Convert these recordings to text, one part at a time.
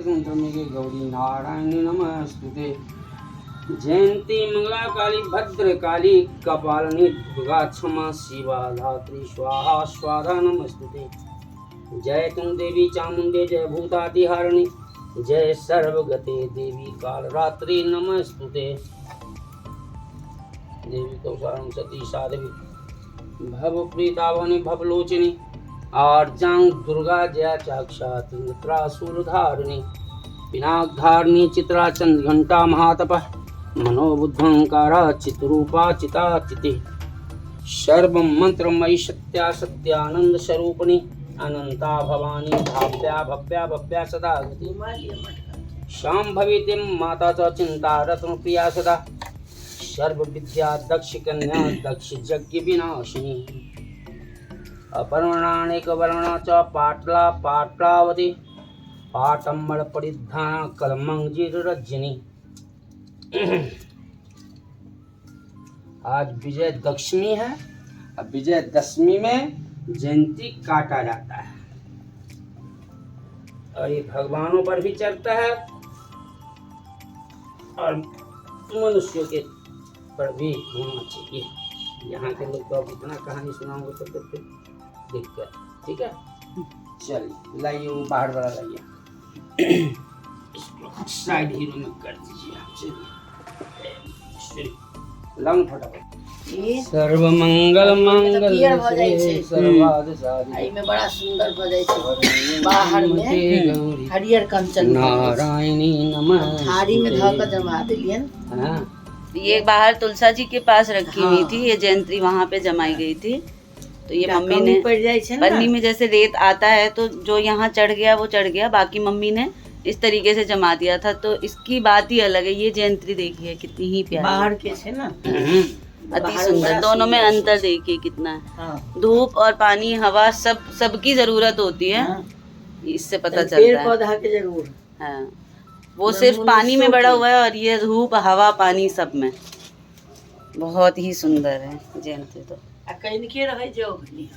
त्र्यंबके गौरी नारायणी नमस्तुते। जयंती मंगला काली भद्र काली कपालिनी दुर्गा क्षमा शिवा धात्री स्वाहा स्वाधा नमस्तुते। जय तुम देवी चामुंडे जय भूतादिहारिणी जय सर्वगते देवी कालरात्रि नमस्तुते। देवी कौशारम सती साध्वी भवप्रीतावनि भवलोचनी आर्जांग दुर्गा जया चाक्षात त्रासूलधारिणी पिनाकधारिणी चित्रा चंद्रघंटा महातपः मनोबुद्धंकारा चित्रूपा चिता चिति सर्व मंत्रमयी सत्या सत्यानंद स्वरूपिणी अनंता भवानी भाव्या भव्या भव्या सदा गति शांभवी तिम माता च चिंता रत्न प्रिया सदा सर्व विद्या दक्ष कन्या दक्ष यज्ञ विनाशिनी अपर्णानेक वर्णा च पाटला पाटलावती पाटम्बल परिधाना कलमंजीर रजनी। आज विजय दशमी है और विजय दशमी में जयंती काटा जाता है और ये भगवानों पर भी चढ़ता है और मनुष्यों के पर भी होना चाहिए। यहाँ के लोग तो अब इतना कहानी सुनाऊंगा तो फिर दिक्कत, ठीक है। चलिए लाइए वो बाहर वाला लाइए, इसको साइड हीरो में कर दीजिए आप। चलिए लंग फटाफट। सर्वमंगल मंगल पियर भऽ जाइ छै। सर्वार्थ साधिके एहिमे बड़ा सुंदर भऽ जाइ छै बाहर में गौरी हरियर कंचन भऽ जाइ छै। नारायणी नमः। थारी में धऽ कऽ जमा देलियनि। हाँ। ये बाहर तुलसा जी के पास रखी हुई हाँ। थी, ये जयंती वहाँ पे जमाई गई थी। तो ये मम्मी कमी ने पड़ि जाइ छै ने। पन्नी में जैसे रेत आता है तो जो यहाँ चढ़ गया वो चढ़ गया, बाकी मम्मी ने इस तरीके से जमा दिया था। तो इसकी बात ही अलग है। ये जयंती देखिए कितनी ही प्यारी, बाहर के छै ना, अति बाहर सुंदर। बड़ा दोनों में सुंदर। अंतर देखिए कितना है। हाँ। धूप और पानी हवा सब सबकी जरूरत होती है, हाँ। इससे पता पेड़ चलता है। पौधा के जरूर। हाँ, वो सिर्फ पानी में बड़ा हुआ है और ये धूप हवा पानी सब में बहुत ही सुंदर है जयंती। तो आ कनिके रहै जे ओखनी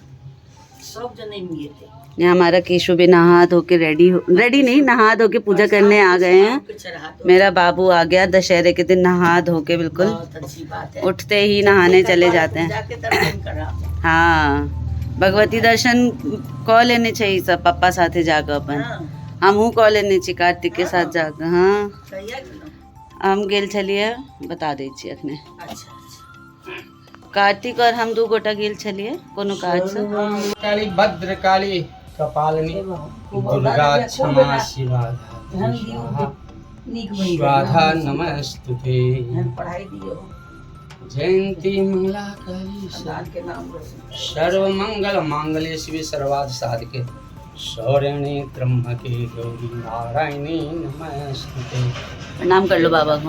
सब जनमि गेलै। यहाँ हमारा केशव भी नहा धो के रेडी हो, रेडी नहीं, नहा धो के पूजा करने आ गए हैं। के चढ़ा दो। मेरा बाबू आ गया दशहरे के दिन नहा धो के, बिल्कुल बहुत अच्छी बात है। उठते ही नहाने चले जाते हैं। जाके दर्शन करा। हाँ, भगवती दर्शन कऽ लेने छै सब पप्पा साथे जाके अपन। हाँ। हमहूँ कऽ लेने छी कार्तिक के साथ जाके। हाँ। कहिया गेलहुँ? हम गेल छलियै, बता दै छी अखने। अच्छा अच्छा। कार्तिक और हम दू गोटा गेल छलियै कोनो काज से। काली भद्र काली कपालिनी दुर्गा क्षमा शिवा धन दियौ, नीक बनि गेल। स्वाधा नमस्तुते। धन पढ़ाई दियौ। जयंती मंगला काली भगवान के नाम रोशन करू। सर्व मंगल मांगल्ये शिवे सर्वार्थ साधिके शरण्ये त्र्यंबके गौरी नारायणी नमस्तुते। प्रणाम कर लो बाबा को।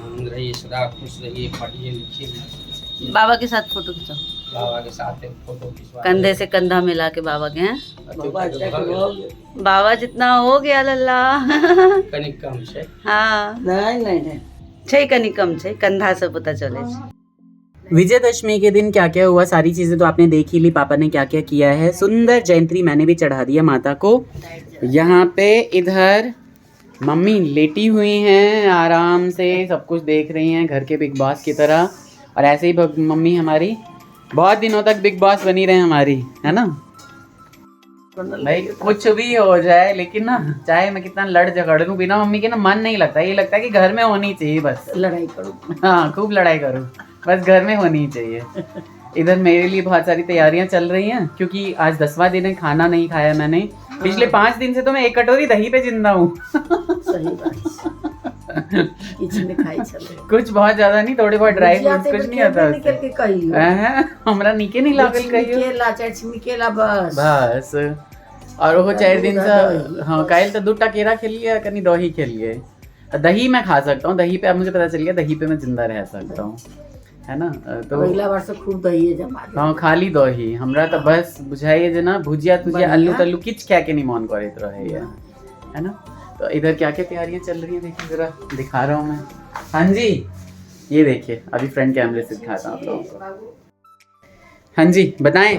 आनंद रहिए, सदा खुश रहिए, पढ़िए लिखिए। बाबा के साथ फोटो खिंचाओ। बाबा के साथ एक फोटो खिंचवा। कंधे से कंधा मिला के बाबा के हैं। बाबा जग भऽ गेल। बाबा जितना हो गया लल्ला। कनिक कम छै। हाँ। नहि नहि नहि। छै कनी कम छै, कंधा से पता चले छै। विजयदशमी के दिन क्या क्या हुआ सारी चीज़ें तो आपने देख ही ली, पापा ने क्या क्या किया है। सुंदर जयंती मैंने भी चढ़ा दिया माता को। यहाँ पे इधर मम्मी लेटी हुई हैं आराम से, सब कुछ देख रही हैं घर के बिग बॉस की तरह। और ऐसे ही मम्मी हमारी बहुत दिनों तक बिग बॉस बनी रहे हमारी, है ना भाई। कुछ भी हो जाए लेकिन ना, चाहे मैं कितना लड़ झगड़ लूँ, बिना मम्मी के ना मन नहीं लगता। ये लगता है कि घर में होनी चाहिए बस। लड़ाई करू। हाँ, खूब लड़ाई करूँ, बस घर में होनी चाहिए। इधर मेरे लिए बहुत सारी तैयारियां चल रही हैं क्योंकि आज 10वां दिन है, खाना नहीं खाया मैंने। पिछले 5 दिन से तो मैं एक कटोरी दही पे जिंदा हूँ। सही बात छै। किछु नहि खाइ छलै। कुछ बहुत ज्यादा नहीं, थोड़े बहुत ड्राई भुजिया फ्रूट्स, तऽ कुछ नहीं होता निकल के कहियो। हमरा नीके नहीं लागल कहियो। केला, चारि छिमी केला बस। बस और वो 4 दिन से दही। हाँ, काल्हि तो 2 केरा खेलिए, कनी दही खेलिए। दही मैं खा सकता हूँ, दही पे अब मुझे पता चल गया दही पे मैं जिंदा रह सकता हूँ, है ना। तो अगिला बार से खूब दही जमा दे। हाँ, खाली दही हमरा तो बस बुझाइए जे ना भुजिया तुजिया बढ़िया। अल्लू तल्लू किछ खाए के नहीं मन करत रहे है ना। तो इधर क्या क्या तैयारियां चल रही हैं देखिए जरा, दिखा रहा हूँ मैं। हाँ जी, ये देखिए अभी फ्रंट कैमरे से दिखाता हूँ आप लोगों को। हाँ जी बताएं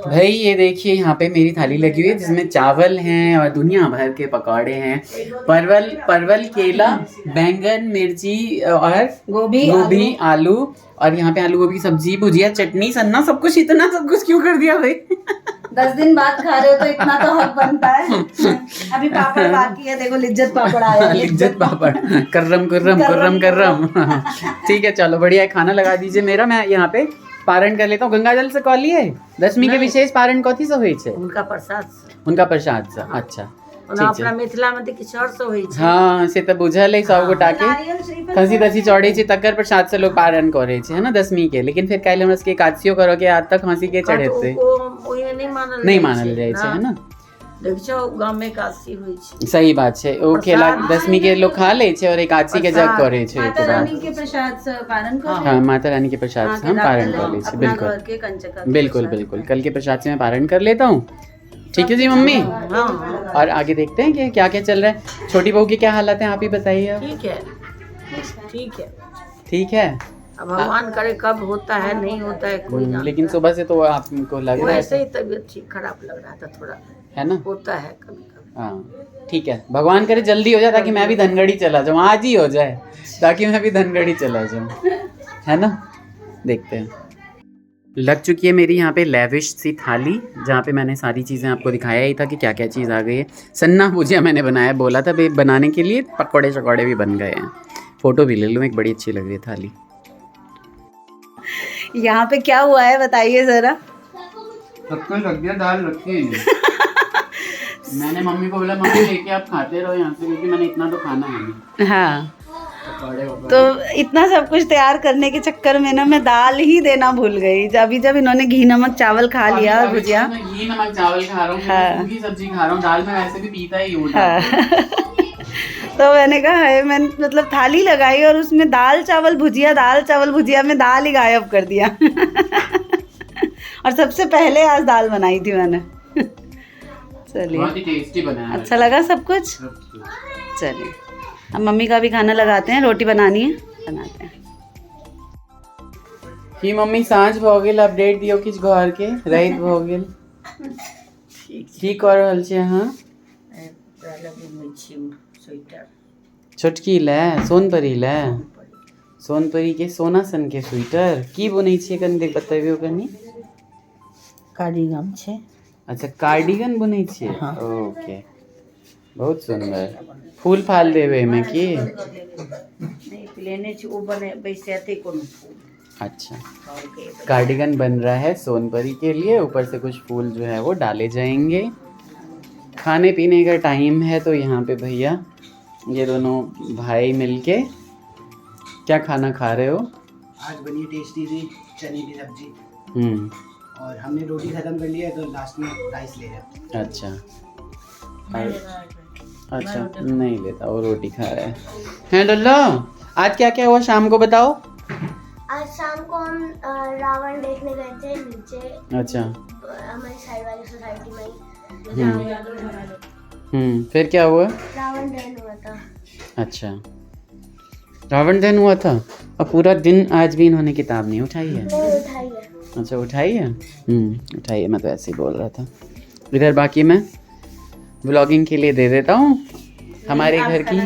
भाई। ये देखिए यहाँ पे मेरी थाली लगी हुई है जिसमें चावल हैं और दुनिया भर के पकौड़े हैं, परवल परवल केला बैंगन मिर्ची और गोभी, गोभी आलू, और यहाँ पे आलू गोभी की सब्जी, भुजिया, चटनी, सन्ना, सब कुछ। इतना सब कुछ क्यों कर दिया भाई? 10 दिन बाद खा रहे हो तो इतना तो हक बनता है। अभी पापड़ बाकी है, देखो लिज्जत पापड़ आया है। लिज्जत पापड़, कर्रम कुर्रम कुर्रम कर्रम। ठीक है चलो बढ़िया है, खाना लगा दीजिए मेरा, मैं यहाँ पे पारण कर लेता हूँ। गंगा जल से कॉली है दशमी के विशेष पारण कथी से होइ छै? हुनका प्रसाद से। हुनका प्रसाद से। अच्छा ओना ठीक अपना छै। मिथिला में तऽ किछु आओर सब होइ छै। हाँ से तऽ बुझल है सब गोटा के, नारियल श्रीफल खसी तसी चढ़े छै तकर प्रसाद से लोग पारण करे छै, है ना दशमी के। लेकिन फिर काल्हि हमरा सबके एकादशियो करऽ के आज तक खसी के चढ़ेतै? ओहिमे नहि मानल नहीं मानल जाइ छै, है ना। देख छौ गाम में एकादशी होइ छै। सही बात छै, ओ खेला दशमी के लोग खा लै छै और एकादशी के जग करे छै माता ओहिके बाद। रानी के प्रसाद से पारण कर हाँ माता रानी के प्रसाद से हम पारण कर लै छी, अपना बिल्कुल घर के कंचका के बिल्कुल प्रसाद। बिल्कुल, कल के प्रसाद से मैं पारण कर लेता हूँ। ठीक है जी मम्मी, हाँ और आगे देखते हैं कि क्या क्या चल रहा है। छोटी बहू की क्या हालत है आप ही बताइए अब। ठीक है ठीक है ठीक है, अब भगवान करे कब होता है नहीं होता है कोई जानता लेकिन सुबह से तो आपको लग वो रहा ऐसे है ही तबीयत ठीक खराब लग रहा था थोड़ा, है ना, होता है कभी कभी। हाँ ठीक है, भगवान करे जल्दी हो जाए ताकि मैं भी धनगढ़ी चला जाऊँ, आज ही हो जाए ताकि मैं भी धनगढ़ी चला जाऊँ, है ना। देखते हैं। लग चुकी है मेरी यहाँ पे लेविश सी थाली, जहाँ पे मैंने सारी चीज़ें आपको दिखाया ही था कि क्या क्या चीज़ आ गई है। सन्ना भुजिया मैंने बनाया, बोला था भाई बनाने के लिए, पकौड़े शकौड़े भी बन गए हैं। फ़ोटो भी ले लूँ एक, बड़ी अच्छी लग रही है थाली। यहाँ पे क्या हुआ है बताइए जरा। सब कुछ रख दिया, दाल रखी है। मैंने मम्मी को बोला मम्मी लेके आप खाते रहो यहाँ से, क्योंकि मैंने इतना तो खाना है नहीं। हाँ पकौड़े वकौड़े। तो इतना सब कुछ तैयार करने के चक्कर में ना मैं दाल ही देना भूल गई। अभी जब इन्होंने घी नमक चावल खा लिया और अभी भुजिया, मैं घी नमक चावल खा रहा हूँ, हाँ। सूखी सब्जी खा रहा हूँ, दाल में वैसे भी पीता ही हूँ। हाँ। तो मैंने कहा है, मैंने मतलब थाली लगाई और उसमें दाल चावल भुजिया, दाल चावल भुजिया में दाल ही गायब कर दिया। और सबसे पहले आज दाल बनाई थी मैंने। चलिए बहुत ही टेस्टी बना है। अच्छा लगा सब कुछ। चलिए अब मम्मी का भी खाना लगाते हैं, रोटी बनानी है, बनाते हैं। कि मम्मी साँझ भऽ गेल, अपडेट दियौ किछु घर के, राति भऽ गेल, की कऽ रहल छी अहाँ? स्वेटर छोटकी लए सोनपरी लए, सोनपरी के सोना सन के स्वेटर की बुनै छियै कनि देख बतबियौ कनि। कार्डिगन छै। अच्छा कार्डिगन बुनै छियै, ओके बहुत सुंदर। फूल फाल देबै एहिमे की? नहि प्लेने छै, ओ बने बैसेतै कोनो फूल। अच्छा कार्डिगन बन रहा है सोनपरी के लिए, ऊपर से कुछ फूल जो है वो डाले जाएंगे। खाने पीने का टाइम है तो यहाँ पे भैया ये दोनों भाई मिलके क्या खाना खा रहे हो? आज बनी टेस्टी सी चने की सब्जी और हमने रोटी खत्म कर लिया तो लास्ट में राइस ले रहे। अच्छा अच्छा नहीं लेता वो, रोटी खा रहा है। हैं डल्लो आज क्या क्या हुआ शाम को बताओ? आज शाम को हम रावण देखने गए थे नीचे। अच्छा हमारी साइड वाली सोसाइटी में ही। फिर क्या हुआ? रावण दहन हुआ था। अच्छा रावण दहन हुआ था। और पूरा दिन आज भी इन्होंने किताब नहीं उठाई है? नहीं उठाई है। अच्छा उठाई है, उठाई है, मैं तो ऐसे ही बोल रहा था। इधर बाकी मैं व्लॉगिंग के लिए दे देता हूँ हमारे घर की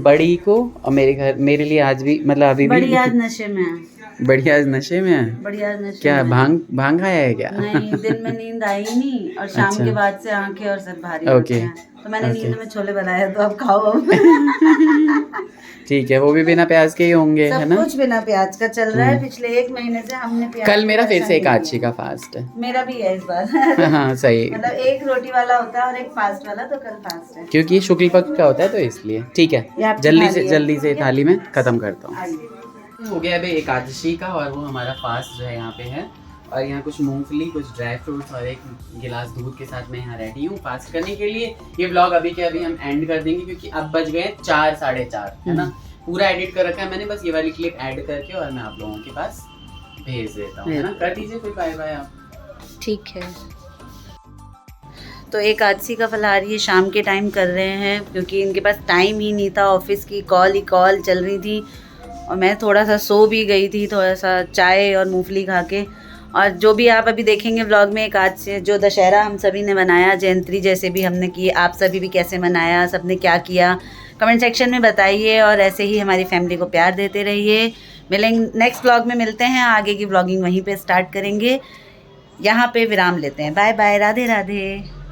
बड़ी को, और मेरे घर मेरे लिए आज भी मतलब अभी भी बड़ी आज नशे में है। बड़ी आज नशे में है? बड़ी आज नशे क्या में है। भांग भांग खाया है क्या? नहीं दिन में नींद आई नहीं और शाम अच्छा। के बाद से आंखें और सर भारी ओके। होते हैं, तो मैंने नींद में छोले बनाए तो अब खाओ अब। ठीक है, वो भी बिना प्याज के ही होंगे, है सब ना? कुछ बिना प्याज का चल रहा है पिछले 1 महीने से। हमने प्याज कल मेरा फिर से नहीं एकादशी लिया। का फास्ट है। मेरा भी है इस बार। हाँ सही, मतलब एक रोटी वाला होता है और एक फास्ट वाला, तो कल फास्ट है क्योंकि शुक्ल पक्ष का होता है तो इसलिए। ठीक है ये आपकी जल्दी थाली से है। जल्दी से थाली में खत्म करता हूँ। आइए। हो गया अभी एकादशी का और वो हमारा फास्ट जो है यहाँ पे है। और यहाँ कुछ मूंगफली, कुछ ड्राई फ्रूट्स और एक गिलास दूध के साथ मैं यहाँ रेडी हूँ फास्ट करने के लिए। ये व्लॉग अभी के अभी हम एंड कर देंगे क्योंकि अब बज गए हैं 4, 4:30, है ना। पूरा एडिट कर रखा है मैंने, बस ये वाली क्लिप ऐड करके और मैं आप लोगों के पास भेज देता हूँ, है ना। कर दीजिए फिर बाय बाय आप। ठीक है। तो एकादशी का फलहार ये शाम के टाइम कर रहे हैं क्योंकि इनके पास टाइम ही नहीं था, ऑफिस की कॉल ही कॉल चल रही थी। और मैं थोड़ा सा सो भी गई थी, थोड़ा सा चाय और मूंगफली खा के। और जो भी आप अभी देखेंगे व्लॉग में, एक आज से जो दशहरा हम सभी ने मनाया, जयंती जैसे भी हमने की, आप सभी भी कैसे मनाया, सबने क्या किया, कमेंट सेक्शन में बताइए। और ऐसे ही हमारी फैमिली को प्यार देते रहिए। मिलेंगे नेक्स्ट व्लॉग में, मिलते हैं, आगे की व्लॉगिंग वहीं पे स्टार्ट करेंगे। यहाँ पे विराम लेते हैं। Bye bye, Radhe Radhe.